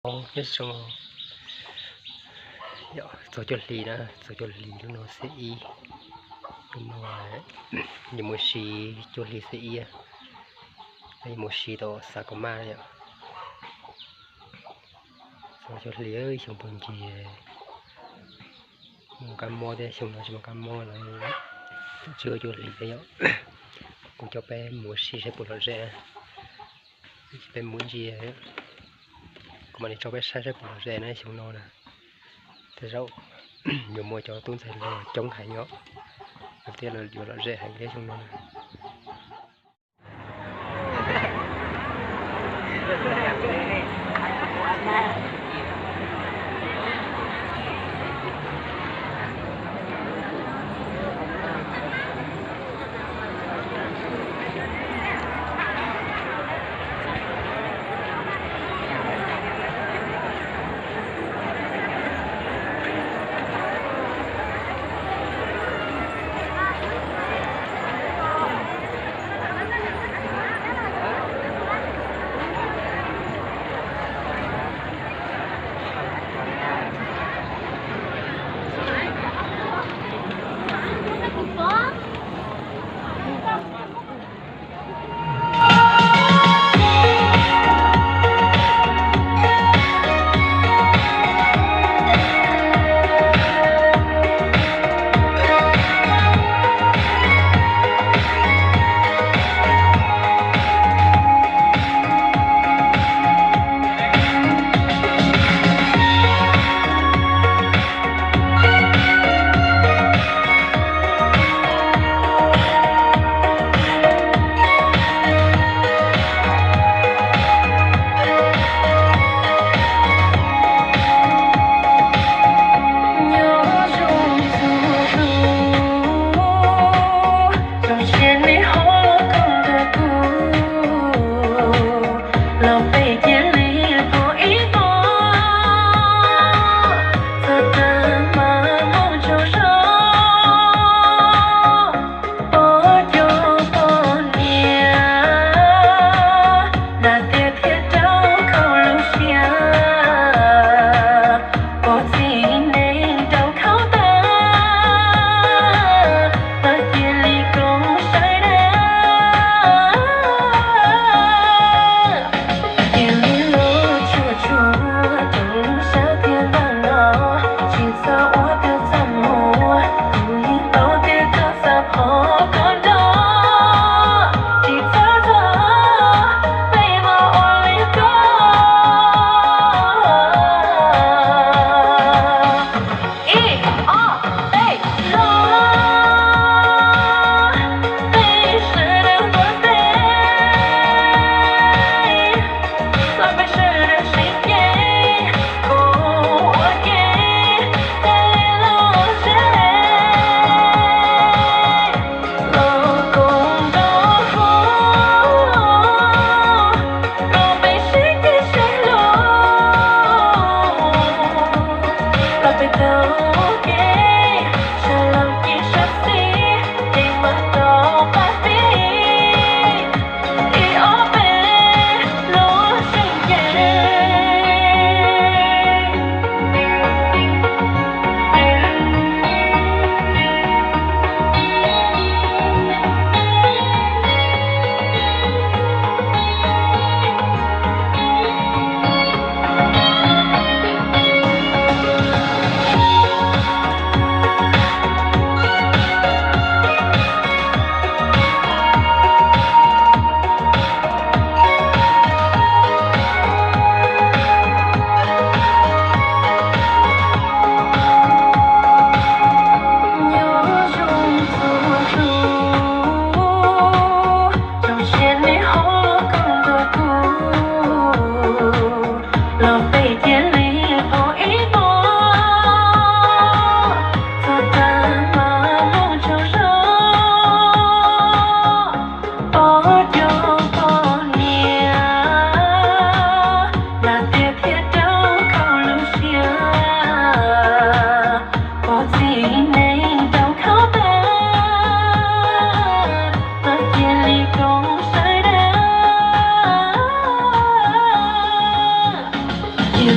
Nyob zoo, txog cuaj hlis na, txog cuaj hlis lub no xiab ib, lub no yuav mus siv cuaj hlis xiab ib, yuav mus siv tom Xav Kom Maj yom. Txog cuaj hlis xyoo puag ncig mus kab mob thiab, xyoo no tsis mus kab mob los tsis ua cuaj hlis thiab yom. Kuv coj peb mus ua si saib puas lom zem, peb mus ntsia, kuv mam li tso peb saib saib puas lom zem na xyoo no na. Tej zaum yuav muaj cov tub ntxhais hluas coob heev yom, thiab yuav lom zem heev thiab xyoo no na.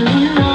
Hnub no